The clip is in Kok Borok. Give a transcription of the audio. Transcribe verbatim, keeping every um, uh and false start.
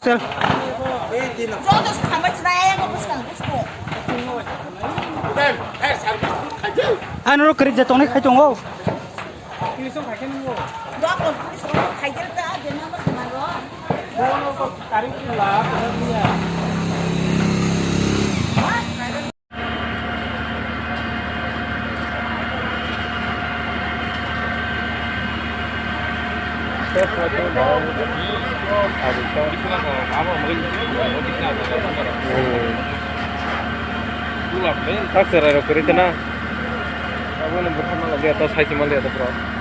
Sel. Ano ro kiri je tongnai khai tongo. Tak serai rok kwrwi kheno. Abo ni bwkha ma liya ta, sai se ma liya ta bro.